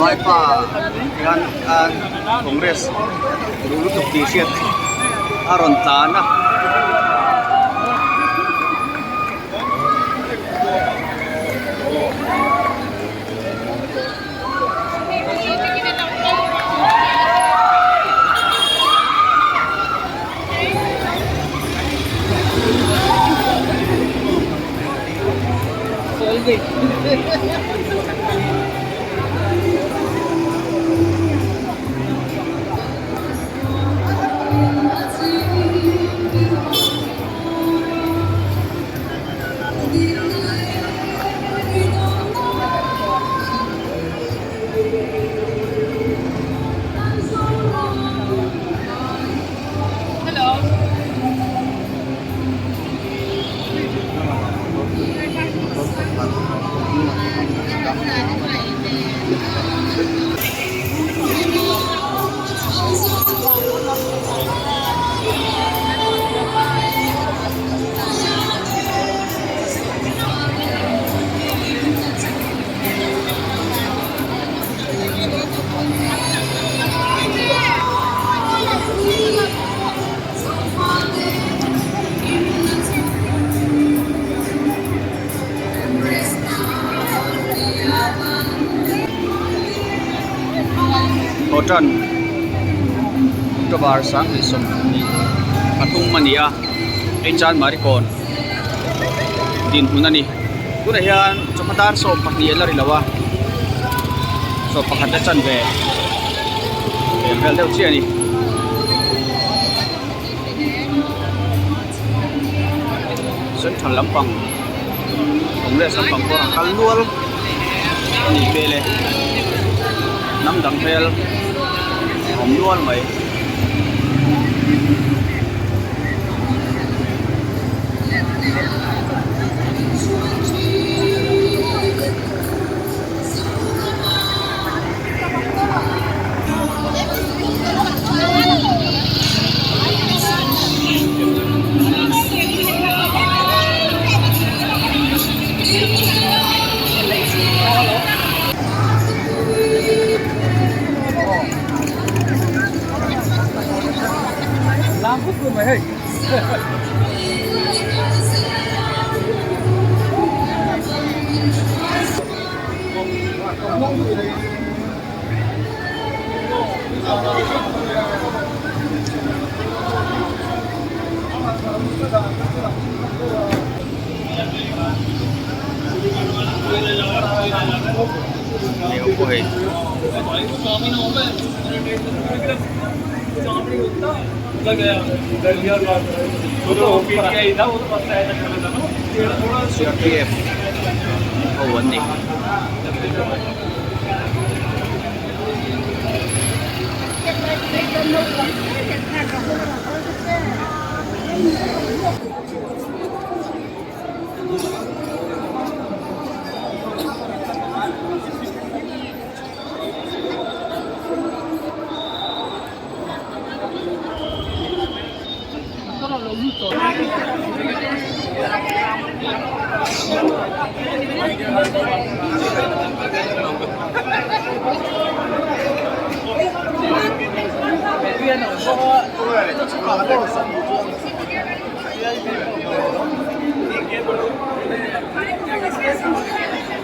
Vaipa hian congress duh lutuk tih hriat a rawn tlan a. Hotan October sanghnih sawmhnih pathum a ni a hei Chanmari kawn dinhmun a ni tunah hian chawhma dar 12 a la ri lo a 11 a chanve vel vel deuh chiah a ni. Central lampang Congress lampang pawh a rawn kal nual a nih hmel e hnam dang hmel a awm nual mai. CRPF ho an ni.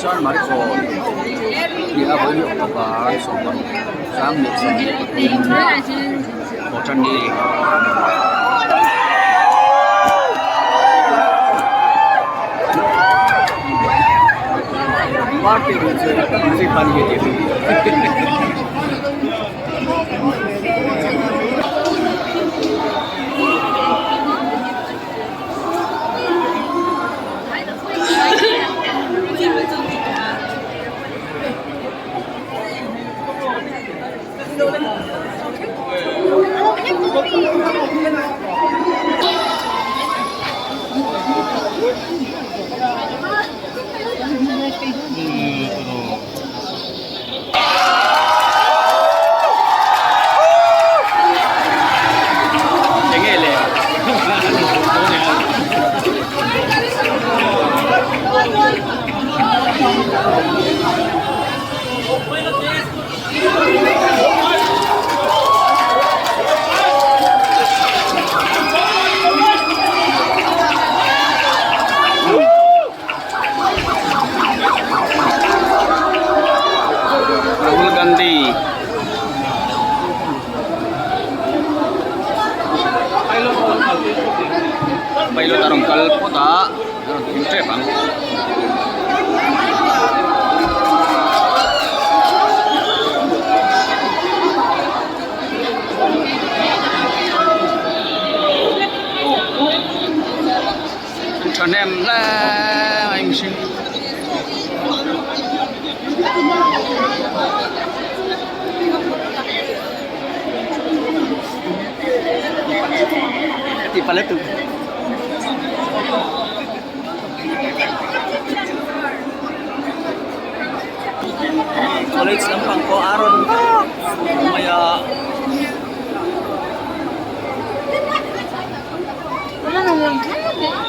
Chanmari kawn tih a vawi October 16 23 haw tan ni. Party music khan hi tih. Pilot a rawn kal phawt a, a rawn thing tep ang. An thahnem hle mai mihring. College lampang pawh a rawn mai a.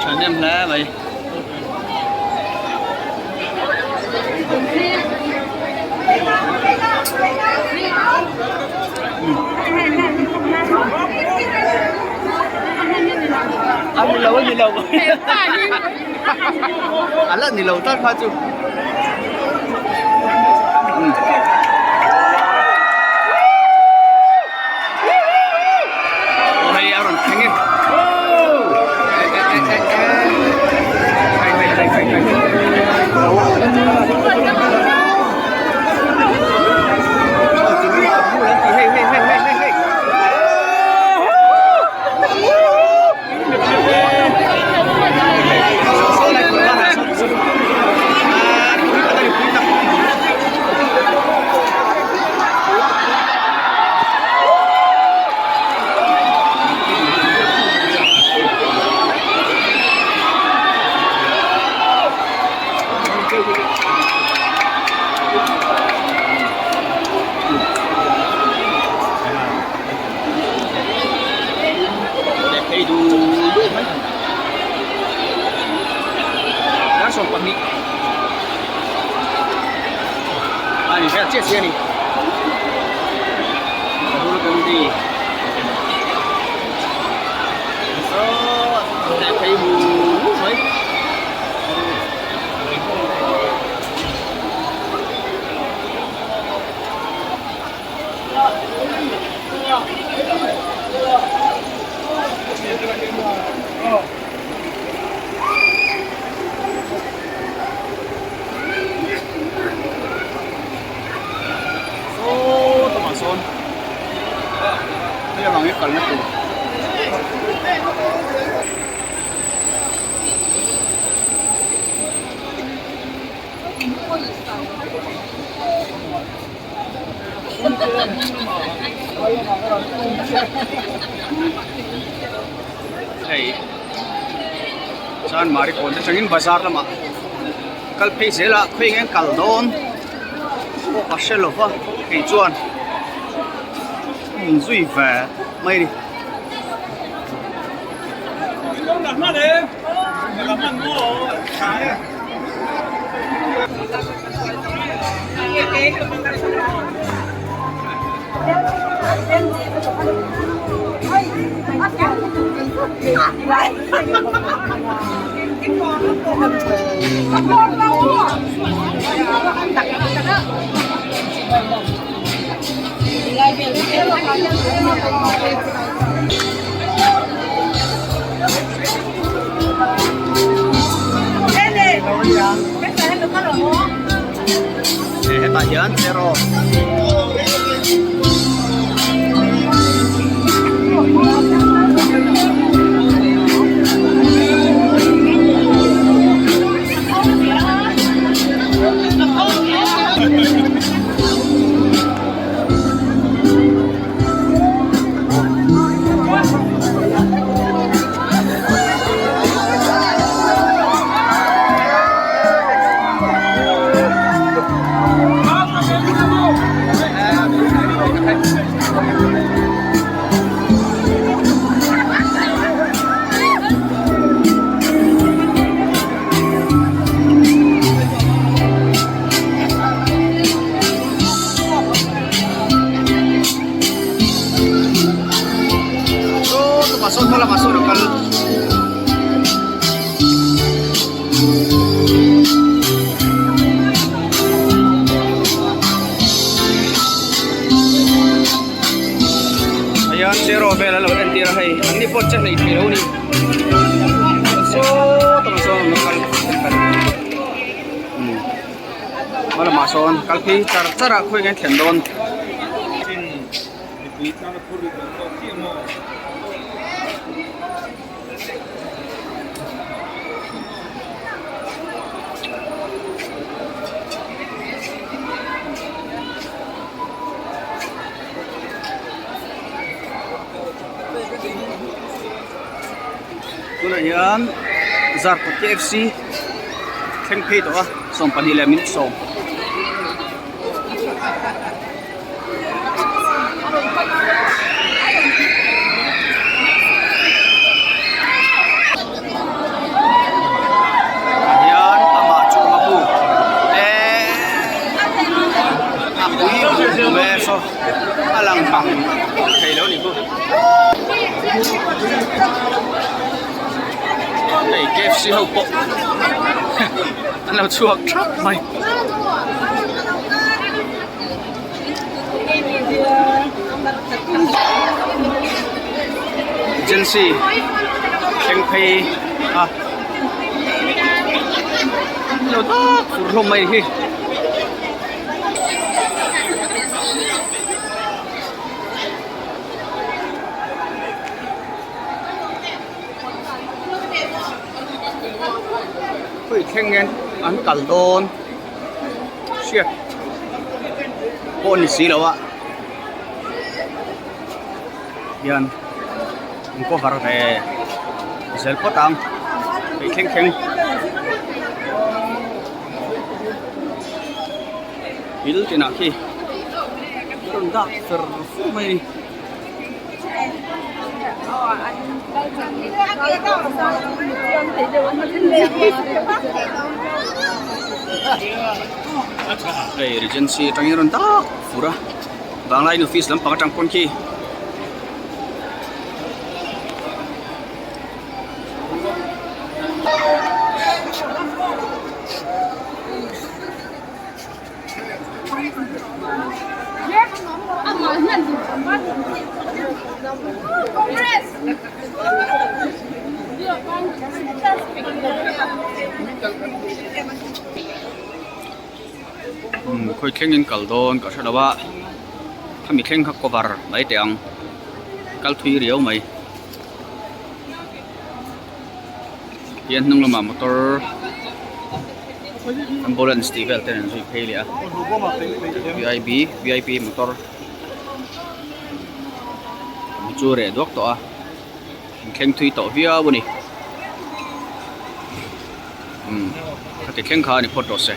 Thahnem hle mai. A ni lo a ni lo a la ni lo tak kha chu. Aw hei a rawn thleng e. Phei du du mai dar 12 a ni hriat chiah chiah a ni Rahul Gandhi saw leh phei du du mai. Saw tumah sawn hei avang hi kalna tur. Hei chuan mari kawn te tangin bazar lamah kal phei zel a khawi nge an kal dawn pawh ka hre lo va kei chuan min zui ve mai a ni. Hetah hian cheraw Saw tumah sawn hma lamah sawn a kal. Hian cheraw vel an lo entir a hei an ni pawh che hleih theih lo a ni. Sawtah sawn an kal kal umm hma lamah sawn kal phei char char a khawi nge an thlen dawn. Tunah hian Zarkawt KFC thleng phei tawh a 12 leh minute 10. Tah hian amah chu awm a bu eee a pui kum e saw a lang bang thei lo a ni chu hei KFC ho pawh an lo chhuak thap mai. Agency thleng phei a lo tak fur hlawm mai hi. Khawi thleng nge an kal dawn. Hriat pawh a ni si lo a hian an cover ve zel phawt ang hei thleng thleng thil tinah khi a rawn dak fer fur mai a ni. Hei Regency atangin a rawn dak fur a Vanglai office lampang atang pawn khi Umm khawi thlengin kal dawn ka hre lo a khami thleng kha cover mai teh ang kal thui riau mai hian hnung lamah motor ambulance tih vel ten an zui phei leh a vip vip motor chu a reh duak tawh a an thleng thui tawh viau a ni umm khati thleng kha a ni phawt rawh se.